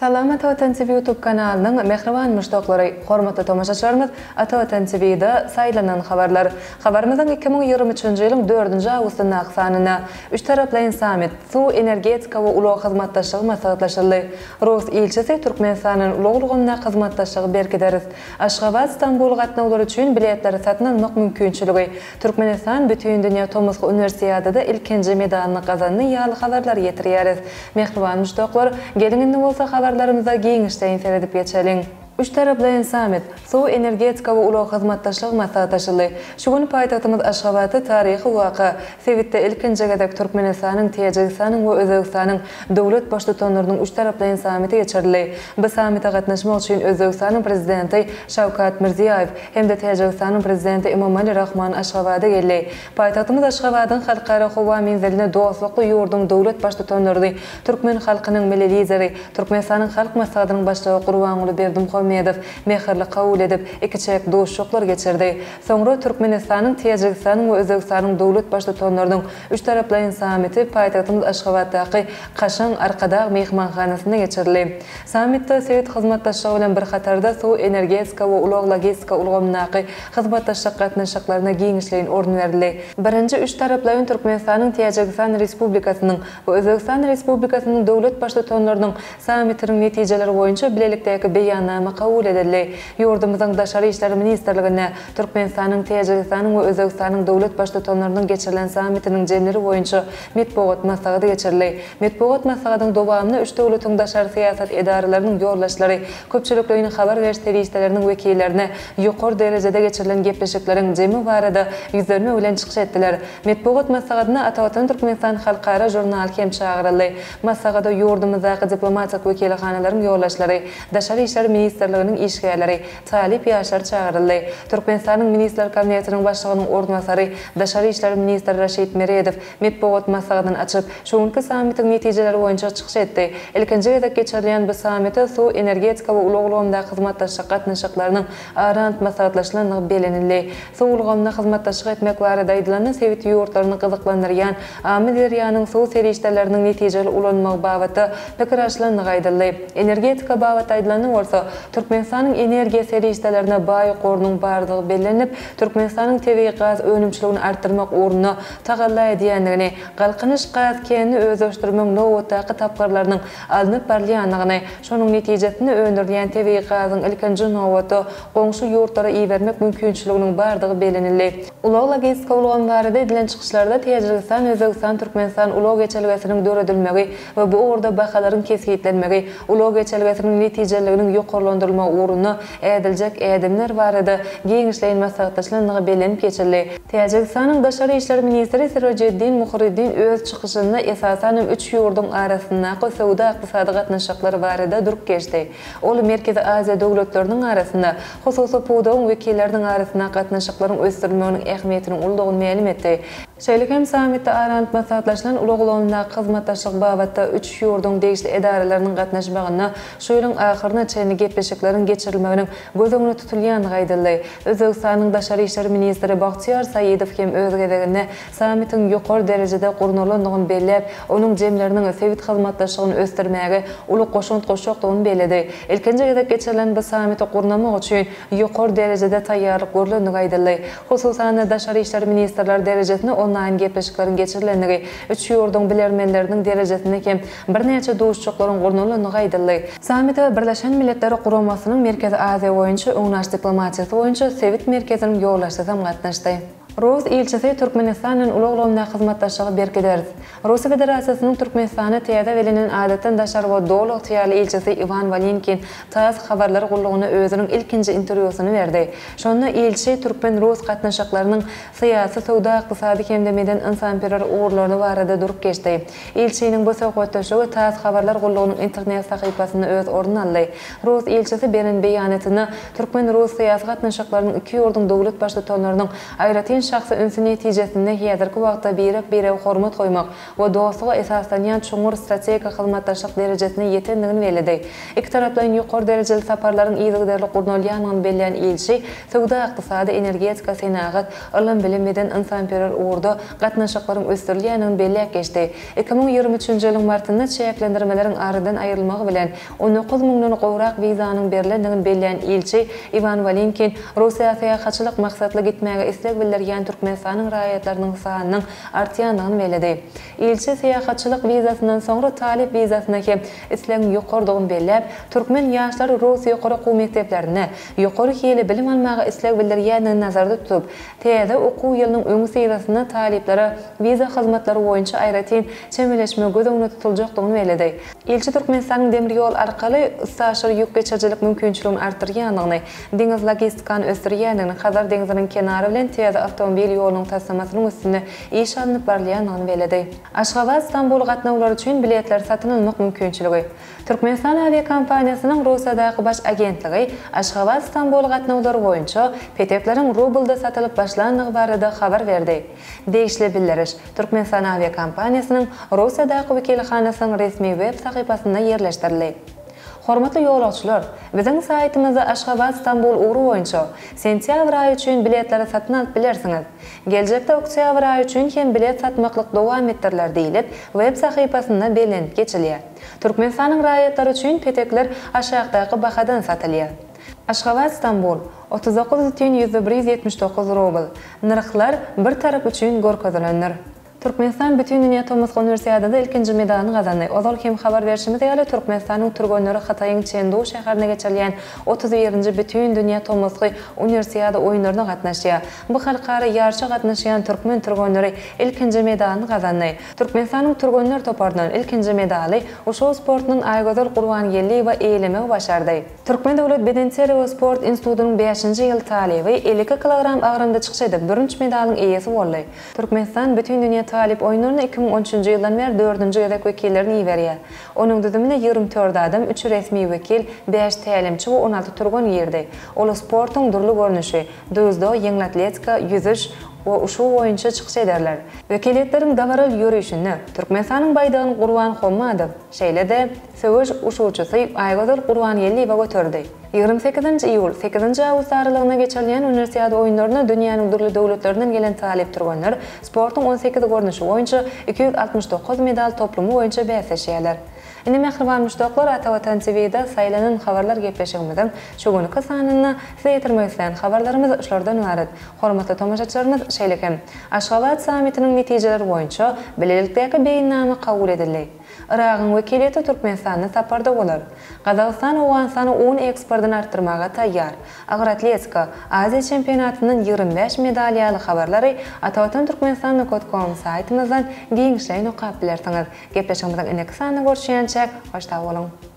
Salam Ata Watan TV YouTube kanalynyň mähriban muşdaklary, hormatly tomaşaçylarymyz Ata Watan TV-da saýlanan habarlar. Habarymyzyň 2023-nji ýylyň dördünji awgustyndaky sanynda üçtaraplaýyn sammit, suw, energetika we ulag hyzmatdaşlygy maslahatlaşyldy. Rus ilçisi Türkmenistandan ulag ulgamyndaky hyzmatdaşlygy berkideris. Aşgabat, Stambul gatnawlary üçin biletleri satyn almak mümkinçiligi, Türkmenistan Bütindünýä tomusky uniwersiadada ilkinji medalyny gazandy ýaly habarlary ýetirýäris. Mähriban muşdaklar, geliň indi bolsa habarlarymyza giňişleýin seredip geçeliň. Üçtaraplaýyn sammit, suw, energetika we ulag hyzmatdaşlygy maslahatlaşyldy. Şu gün paýtagtymyz Aşgabatda taryhy waka, sebitde ilkinji gezek Türkmenistanyň, Täjigistanyň we Özbegistanyň döwlet Baştutanlarynyň üçtaraplaýyn sammiti geçirildi. Bu sammite gatnaşmak üçin Özbegistanyň Prezidenti Şawkat Mirziýoýew hem-de Täjigistanyň Prezidenti Emomali Rahman Aşgabada geldi. Paýtagtymyz Aşgabadyň Halkara howa menziline dostlukly ýurduň döwlet Baştutanlaryny türkmen halkynyň Milli Lideri, Türkmenistanyň Halk Maslahatynyň Başlygy Gurbanguly Berdimuhamedow mähirli kabul edip, ikiçäk duşuşyklar geçirdi. Soňra Türkmenistanyň, Täjigistanyň we Özbegistanyň döwlet Baştutanlarynyň üçtaraplaýyn sammiti paýtagtymyz Aşgabatdaky kaşaň Arkadag myhmanhanasynda geçirildi. Sammitde sebit hyzmatdaşlygy bilen bir hatarda suw-energetika we ulag-logistika ulgamyndaky hyzmatdaşlyk gatnaşyklaryna giňişleýin orun berildi. Birinji üçtaraplaýyn Türkmenistanyň, Täjigistan Respublikasynyň we Özbegistan Respublikasynyň döwlet Baştutanlarynyň sammitiniň netijeleri boýunça bilelikdäki Beýannama kabul edildi. Ýurdumyzyň Daşary işler ministrliginde Türkmenistanyň, Täjigistanyň we Özbegistanyň döwlet Baştutanlarynyň geçirilen sammitiniň jemleri boýunça metbugat maslahaty geçirildi. Metbugat maslahatyň dowamynda üç döwletiň daşary syýasat edaralarynyň ýolbaşçylary köpçülikleýin habar beriş serişdeleriniň wekillerine ýokary derejede geçirilen gepleşikleriň jemi barada ýüzlenme bilen çykyş etdiler. Metbugat maslahatyna Atavatan Türkmenistan halkara žurnaly hem çagyryldy. Maslahata ýurdumyzdaky diplomatik wekilhanalaryň ýolbaşçylary, Daşary işler ministrliginiň işgärleri, talyp ýaşlar çagyryldy. Türkmenistanyň Ministrler Kabinetiniň Başlygynyň orunbasary, daşary işler ministri Raşid Meredow metbugat maslahatyny açyp, şu günki sammitiň netijeleri boýunça çykyş etdi. Ilkinji gezek geçirilýän bu sammite suw, energetika we ulag ulgamyndaky hyzmatdaşlyk gatnaşyklarynyň ara alyp maslahatlaşylandygy bellenildi. Suw ulgamynda hyzmatdaşlyk etmek barada aýdylanda, sebit ýurtlaryny gyzyklandyrýan Amyderýanyň suw serişdeleriniň netijeli ulanylmagy babatda pikir alşylandygy aýdyldy. Energetika babatda aýdylanda bolsa, Türkmenistanyň energiýa serişdelerine baý gorunyň bardygy bellenilip, Türkmenistanyň tebigy gaz önümçiligini artdyrmak ugrunda tagalla edýändigini, Galkynyş gaz känini özleşdirmegiň nobatdaky tapgyrlarynyň alnyp barylýandygyny, şonuň netijesinde öndürilýän tebigy gazyň ilkinji nobatda goňşy ýurtlara ibermek mümkinçiliginiň bardygy bellenildi. Ulag-logistika ulgamy barada edilen çykyşlarda Täjigistan-Özbegistan-Türkmenistan ulag geçelgesiniň döredilmegi we bu ugurda bahalaryň kesgitlenmegi, ulag geçelgesiniň netijeliliginiň ýokarlandyrylmagy ugrunda ädiljek ädimler barada giňişleýin maslahatlaşylandygy bellenip geçildi. Täjigistanyň daşary işler ministri Sirojeddin Muhriddin öz çykyşynda esasan hem üç ýurduň arasyndaky söwda-ykdysady gatnaşyklar barada durup geçdi. Ol Merkezi Aziýa döwletleriniň arasynda hususy pudagyň wekilleriniň arasynda gatnaşyklaryň ösdürilmeginiň ähmiýetiniň uludygyny mälim etdi. Şeýle hem sammitde ara alyp maslahatlaşylan ulag ulgamyndaky hyzmatdaşlyk babatda üç ýurduň degişli edaralarynyň gatnaşmagynda şu ýylyň ahyryna çenli gepleşikleriň geçirilmeginiň göz öňünde tutulýandygy aýdyldy. Özbegistanyň daşary işler ministri Bagtyýar Saidow hem öz gezeginde Sammitiň ýokary derejede gurnalandygyny belläp, onuň jemleriniň sebit hyzmatdaşlygyny ösdürmäge uly goşant goşjakdygyny belledi. Ilkinji gezek geçirilen bu sammiti gurnamak üçin ýokary derejede taýýarlyk görlendigi aýdyldy. Hususan-da, daşary işler ministrleri derejesinde onlaýn gepleşikleriň geçirilendigi, üç ýurduň bilermenleriniň derejesinde hem birnäçe duşuşyklaryň gurnalandygy aýdyldy. Sammite Birleşen Milletler Guramasynyň Merkezi Aziýa boýunça öňünaş diplomatiýasy boýunça sebit merkeziniň ýolbaşçysy hem gatnaşdy. Rus ilçisi Türkmenistan bilen ulag ulgamyndaky hyzmatdaşlygy berkideris. Russiýa Federasiýasynyň Türkmenistana täze bellenen Adatdan daşary we Doly ygtyýarly ilçisi Iwan Walinkin tass habarlar gullugyna özüniň ilkinji interwýusyny berdi. Şonda ilçi türkmen-rus gatnaşyklarynyň syýasy, söwda-ykdysady hem-de medeni-ynsanperwer ugurlaryny barada durup geçdi. Ilçiniň bu söhbetdeşligi tass habarlar gullugynyň internet sahypasynda öz ornuny aldy. Rus ilçisi beren beýanatynda türkmen-rus syýasy gatnaşyklarynyň iki ýurduň döwlet Baştutanlarynyň aýratyn. şahsy ünsi netijesinde häzirki wagtda birek-birege hormat goýmak we dostluga esaslanýan çuňňur strategik hyzmatdaşlyk derejesine ýetendigini belledi. Ikitaraplaýyn ýokary derejeli saparlaryň yzygiderli gurnalýandygyny bellän ilçi, söwda-ykdysady, energetika, senagat, ylym-bilim, medeni-ynsanperwer ugurda gatnaşyklaryň ösdürilýändigini belläp geçdi. 2023-nji ýylyň martynda çäklendirmeleriň aradan aýrylmagy bilen, 19 müňden gowrak wizanyň berlendigini bellän ilçi Iwan Walinkin, Russiýa syýahatçylyk maksatly gitmäge isleg bildirýän Türkmenistanyň raýatlarynyň sanynyň artýandygyny belledi. Ilçi syýahatçylyk wizasyndan soňra talyp wizasyna hem islegiň ýokarydygyny belläp, türkmen ýaşlary rus ýokary okuw mekdeplerinde ýokary hili bilim almaga isleg bildirýändigini nazarda tutup, täze okuw ýylynyň öňüsyrasynda talyplara wiza hyzmatlary boýunça aýratyn çemeleşme göz öňünde tutuljakdygyny belledi. Ilçi Türkmenistanyň demir ýol arkaly üstaşyr ýük geçirijilik mümkinçiligini artdyrýandygyny, deňiz logistikany ösdürýändigini, Hazar deňziniň kenary bilen täze awtomobil ýolunyň taslamasynyň üstünde iş alnyp barylýandygyny belledi. Aşgabat-Stambul gatnawlary üçin biletleri satyn almak mümkinçiligi. Türkmenistan awiakompaniýasynyň Russiýadaky baş agentligi Aşgabat-Stambul gatnawlary boýunça petekleriň rublda satylyp başlandygy barada habar berdi. Degişli bildiriş Türkmenistan awiakompaniýasynyň Russiýadaky wekilhanasynyň resmi web sahypasynda ýerleşdirildi. Hormatly ýolagçylar, biziň saýtymyzda Aşgabat-Stambul ugry boýunça sentýabr aýy üçin biletleri satyn alyp bilersiňiz. Geljekde oktýabr aýy üçin hem bilet satmaklyk dowam etdiriler diýlip, web sahypasynda bellenip geçilýär. Türkmenistanyň raýatlary üçin petekler aşakdaky bahadan satylýar. Aşgabat, Stambul, 39 bütin ýüzde 179 rubl. Nyrhlar bir tarap üçin görkezilendir. Türkmenistan Bütindünýä tomusky uniwersiadada ilkinji medalyny gazandy. Ozal hem habar berşimiz ýaly, Türkmenistanyň türgenleri Hytaýyň Çendu şäherinde geçirilýän 31-nji Bütindünýä tomusky uniwersiada oýunlaryna gatnaşýar. Bu halkara ýaryşa gatnaşýan türkmen türgenleri ilkinji medalyny gazandy. Türkmenistanyň türgenler toparyndan ilkinji medaly uşu sportundan Aýgözel Gurbangeldiýewa eýelemegi başardy. Türkmen döwlet bedenterbiýe we sport institutynyň bäşinji ýyl talyby 52 kilogram agramda çykyş edip, bürünç medalyň eýesi boldy. Türkmenistan Bütindünýä talyp oýunlaryna 2013-nji ýyldan bäri dördünji gezek wekillerini iberýär. Onuň düzümine 24 adam, üç resmi wekil, bäş tälimçi we 16 türgen girdi. Olar sportuň dürli görnüşi, dzýudo, ýeňil atletika, ýüzüş we uşu boýunça çykyş ederler. Wekiliýetleriň dabaraly ýörişinde Türkmenistanyň baýdagyny Gurban Hommadow, şeýle-de, söweş uşuçysy Aýgözel Gurbangeldiýewa göterdi. 28-nji iýul, sekizinji awgust aralygynda geçirilýän Uniwersiada oýunlaryna dünýäniň dürli döwletlerinden gelen talyp türgenler sportuň 18 görnüşi boýunça 269 medal toplumy boýunça bäsleşýärler. Indi mähriban muşdaklar Ata Watan TV-de saýlanan habarlar gepleşigimiziň şu günki sanynda size ýetirmek islän habarlarymyz şulardan ybarat. Hormatly tomaşaçylarymyz şeýle hem Aşgabat sammitiniň netijeleri boýunça bilelikdäki beýannama kabul edildi. Yragyň wekiliýeti Türkmenistanda saparda bolar. Gazagystan Owganystana un eksportyny artdyrmaga taýýar. Agyr atletika, Aziýa çempionatyndan 25 medal ýaly habarlary Atavatan Türkmenistan nokat kom saýtymyzdan giňişleýin okap bilersiňiz. Gepleşigimiziň indiki sanynda görüşýänçäk, hoş sag boluň!